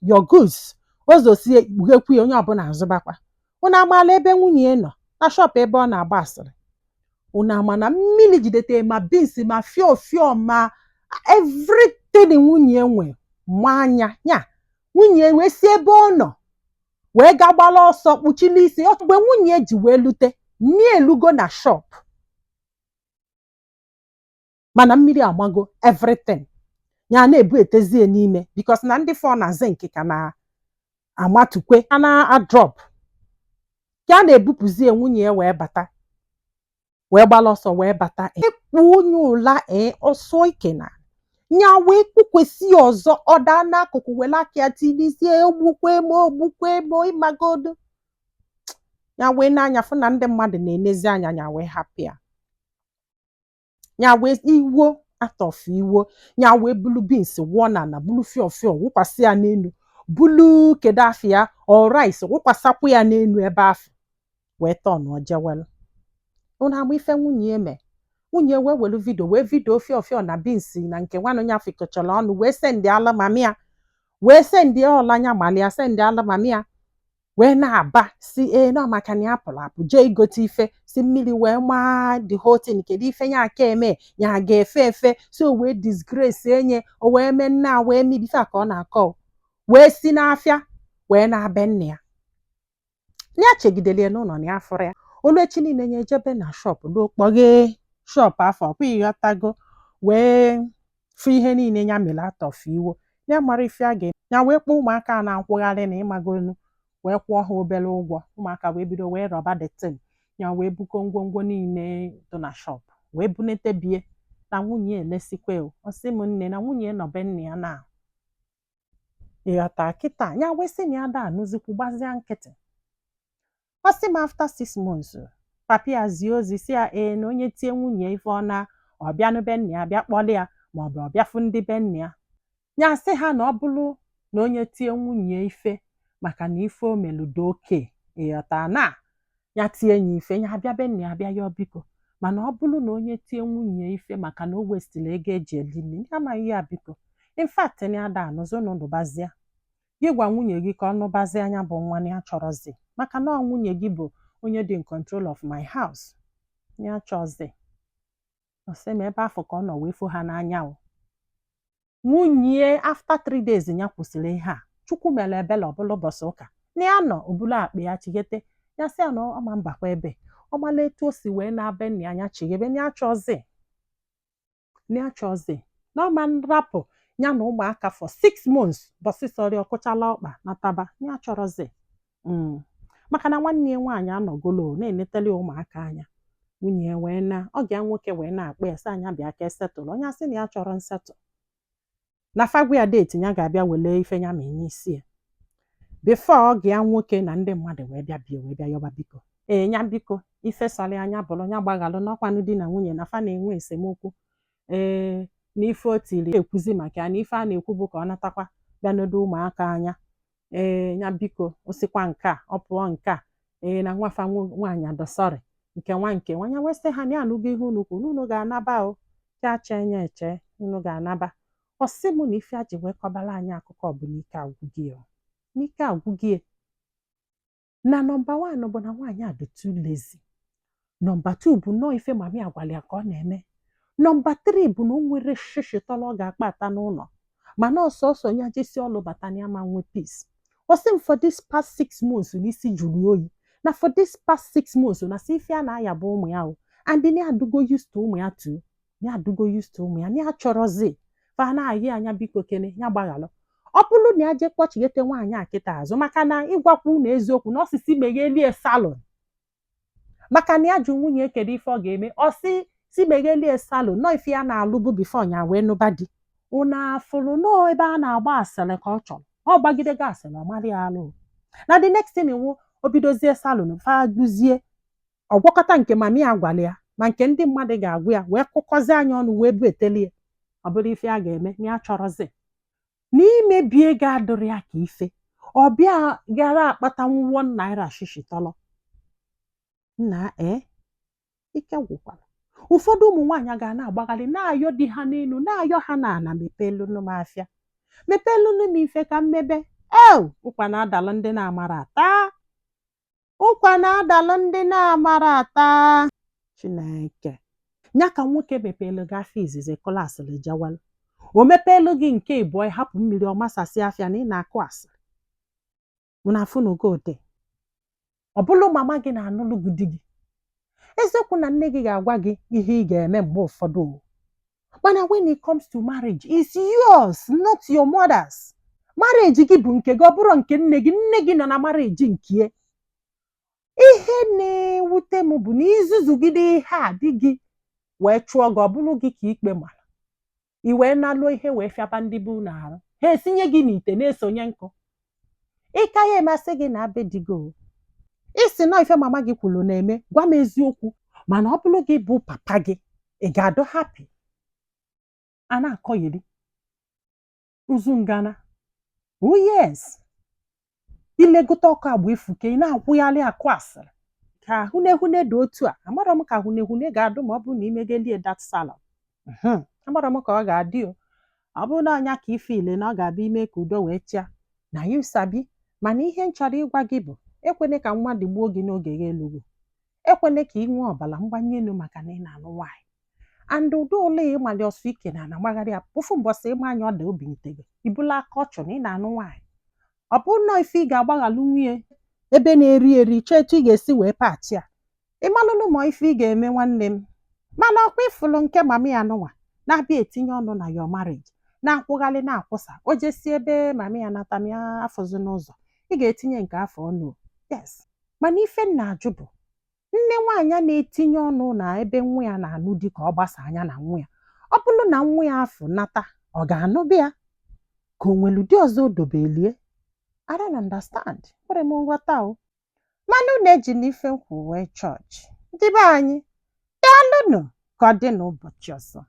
Your goods ozosie kpughekwu ya, onye ọbụla azụbakwa. Unu amaala ebe nwunye nọ na shop ebe ọ na-agba asịrị. Unu ama na mmiri jidete ma beans, ma fio fio, ma everything nwunye nwe ma anya ya. Nwunye wee si ebe ọ nọ wee gagbala ọsọ kpuchili isi. Mgbe nwunye ji wee lute, mmiri elugo na shop, mana mmiri amago everything. Ya na-ebu etezie n'ime because na ndị fọ na zinc ka na amatukwe a na-adrop ka a na-ebupụzie. Nwunye ya wee bata, wee gbala ọsọ wee bata ịkpụ onye ụla. Ee, ọsọ ike na nya wee kpukwesị ya ọzọ. Ọ daa n'akụkụ, were aka ya tilizie, "Ogbukwe m, ogbukwe m!" Ịmagodo ya wee n'anya fụ na ndị mmadụ na-enezi anya. Ya wee hapụ ya, ya wee iwo atọfụ iwo. Ya wee bulu beans wụọ na ala, bulu fio fio wụkwasị ya n'elu, bulu kedu afịa ọ rice wụkwasakwu ya n'elu ebe afọ, wee tọnụọ jewelu. Unu ama ife nwunye eme? Nwunye wee welu video, wee video fio fio na beans na nke nwanne ya fikọchara ọnụ, wee send ala mummy ya, wee send ọla anya malia, send ala mummy ya, wee na-aba si ee nọ maka na ya pụrụ apụ jee igote ife, si mmiri wee maa the whole thing. Kedu ife ya aka eme? Ya ga-efe efe si o wee disgrace enye, o wee mee nna, wee mebi ife a ka ọ na-akọ. Wee si n'afịa wee na-abịa nna ya, ya chegidere ya n'ụlọ na ya fụrụ ya. Olu echi niile ya ejebe na shop, luo kpọghee shop afọ ọkwa, ịghọtago, wee fụ ihe niile ya mere atọfụ iwo. Ya mara ife a ga-eme. Ya wee kpọọ ụmụaka a na-akwụgharị na ịmagonu, wee kwụọ ha obere ụgwọ. Ụmụaka wee bido wee rọba the thing. Ya wee buko ngwongwo niile dị na shop wee bunete bie na nwunye elesikwe. O ọ sị m nne na nwunye nọ be nna ya na ịghọta kịta. Ya wee sị na ya da anụzikwu, gbazia nkịtị. Ọ sị m after 6 months, papi ya zie ozi si ya ee na onye tie nwunye ife, ọ na ọ bịanụ be nna ya, bịa kpọlị ya, maọbụ ọ bịafụ ndị be nna ya. Ya sị ha na ọ bụrụ na onye tie nwunye ife maka na ife o meludo oke, ịghọta, na ya tie ya ife, ya abịa be nna ya bịa yọọ biko. Mana ọ bụrụ na onye tie nwunye ife maka na o westịrị ego eji eli nri, ndị amaghị ya, biko, in fact, na ya da anụzi ụnụ nụbazie. Gị gwa nwunye gị ka ọ nụbazie anya bụ nwa na ya chọrọzi, maka na ọ nwunye gị bụ onye dị in control of my house, ya chọzi. Ọ sị m ebe afọ ka ọ nọ wee fụ ha n'anya. O nwunye after 3 days ya kwụsịrị ihe a. Chukwu mere ebele, ọbụla ụbọchị ụka na ya nọ obulu akpa ya chighete. Ya sị ya na ọ ma mbakwa ebe ọ mala etu o si wee na-abe nna ya. Anya chighebe na ya chọzi, na ya chọzi, na ọ ma nrapụ ya na ụmụaka for 6 months. Bọsị sọrị ọkụchala ọkpa nataba, ya chọrọzi, maka na nwanne ya nwaanyị anọgolo na-enetele ụmụaka anya. Nwunye ya wee na ọ ga nwoke wee na-akpọ ya sị anya bịa ka esetụlụ. Onye asị na ya chọrọ nsetụ, na fagwa ya date ya ga-abịa wele ife ya ma n'isi ya before ọ ga ya. Nwoke na ndị mmadụ wee bịa bie, wee bịa yọba biko, ee, ya biko, ife sọrọ anya bụrụ ya gbaghalụ n'ọkwanụ di na nwunye na fa na-enwe esemokwu, ee, na ife o tiri ekwuzi maka ya, na ife a na-ekwu bụ ka ọ natakwa bịa nodo ụmụaka anya. Ee, ya biko, o sikwa nke a ọ pụọ nke a, ee, na nwafa nwaanyị adọsọrị nke nwa nke nwa ya. Wee sị ha na ya anụgo ihe unu kwuru, unu ga-anaba o cha che ya eche unu ga-anaba. Ọ sị m na ife a ji wee kọbara anyị akụkọ bụ n'ike agwụgị o, n'ike agwụgị. Na number one bụ na nwaanyị a dị too lazy. Number two bụ nnọọ ife mummy agwala ya ka ọ na-eme. Number three bụ na o nwere shishi tọrọ ọ ga-akpa ata n'ụlọ, mana ọsọsọ ya jesi ọlụ bata na ya ma nwe peace. Ọ sị m for this past 6 months n'isi jụrụ oyi, na for this past 6 months na si ife a na-aya bụ ụmụ ya o, and na adụgo used to ụmụ ya too, na adụgo used to ụmụ ya, na ya chọrọzi fa na-ayị anya biko kene ya gbaghalụ. Ọ bụrụ na ya jee kpọchighete nwaanyị a kịta azụ, maka na ịgwakwu unu eziokwu na ọsịsị meghelie salon, maka na ya jụ nwunye kedu ife ọ ga-eme, ọ sị si meghelie salon nọ ife ya na-alụbu before ya wee nụba di. Unu afụrụ nọọ ebe a na-agba asịrị ka ọ chọrọ ọ gbagidego asịrị, ọ mara ya alụ. Na the next thing wụ o bidozie salon, fa duzie ọgwakọta nke mummy ya gwara ya ma nke ndị mmadụ ga-agwa ya, wee kụkọzie anya ọnụ wee bụ etelie. Ọ bụrụ ife a ga-eme na ya chọrọzi n'imebi ego adịrị ya ka ife ọbịa gara akpatanwu ₦1 shishi tọlọ nna. Ee, ike gwụkwara. Ụfọdụ ụmụ nwaanyị ga na-agbagharị na-ayọ di ha n'elu, na-ayọ ha n'ala, mepeelụnụ m afịa, mepeelụnụ m ife ka mmebe. Ew, ụkwa na-adalụ ndị na-amara ata, ụkwa na-adalụ ndị na-amara ata. Chineke nya ka nwoke mepelu gị afọ izizi, kụla asịrị jewelụ. O mepeelu gị nke ịbụọ, ịhapụ mmiri ọ masasị afịa na ị na-akụ asịrị. Unu afụnugo ụdị ọ bụlụ mama gị na-anụlụ gị di gị. Eziokwu na nne gị ga-agwa gị ihe ị ga-eme mgbe ụfọdụ o, mana when it comes to marriage, it's yours, not your mother's. Marriage gị bụ nke gị, ọ bụrụ nke nne gị. Nne gị nọ na marriage nke. Ihe na-ewute m bụ na izuzugide ihe a, di gị wee chụọ gị, ọ bụrụ gị ka ikpe mara, i wee nalụọ ihe wee fịaba ndị bụ unu arụ, ha esinye gị n'ite na-esonye nkụ. Ịka ya emasị gị na abe di gị o. Isi nọ ife mama gị kwuru na-eme, gwa m eziokwu, mana ọ bụrụ gị bụ papa gị, ị ga-adọ happy a na-akọgheri ụzụ ngana? Oh yes, ilegote ọkụ agba efuke, ị na-akwụgharị akụ asịrị ka hunehune dị otu a. Amarọ m ka hunehune ga-adụ ma ọ bụrụ na imegelie that salon. Amarọ m ka ọ ga-adị o. Ọ bụrụ na ọnya ka ife ile na ọ ga-abịa ime ka udo wee chịa na you sabi. Mana ihe m chọrọ ịgwa gị bụ, ekwene ka mmadụ gbuo gị n'oge gị elugo. Ekwene ka ị nwee ọbara mgbanye elu maka na ị na-alụ nwaanyị and ụdị ole ịmali ọsọ ike na ana gbagharị ya ofu mbọsị ịma anya ọ da obi nte gị ibula aka ọchụ na ị na-anụ nwaanyị. Ọ bụrụ na ife ị ga-agbaghalụ nwunye ebe na-eri eri, chọọ etu ị ga-esi wee pachi ya, ịmalụnụ ma ife ị ga-eme, nwanne m. Mana ọkwa ịfụlụ nke mama ya nụnwa na-abịa etinye ọnụ na your marriage, na-akwụghalị na-akwụsa, o jesi ebe mama ya nata m ya afụzi n'ụzọ, ị ga-etinye nke afọ ọnụ o. Yes, mana ife m na-ajụ bụ, nne nwaanyị a na-etinye ọnụ na ebe nwa ya na-anụ di, ka ọ gbasa anya na nwa ya, ọ bụrụ na nwa ya afụ nata, ọ ga-anụbịa ya ka o nwere ụdị ọzọ o dobelie? I don't understand. Nwere m nghọta o. Mana unu eji n'ife nkwu wee chọọchị ndị be anyị. Daalụnụ, ka ọ dị n'ụbọchị ọzọ.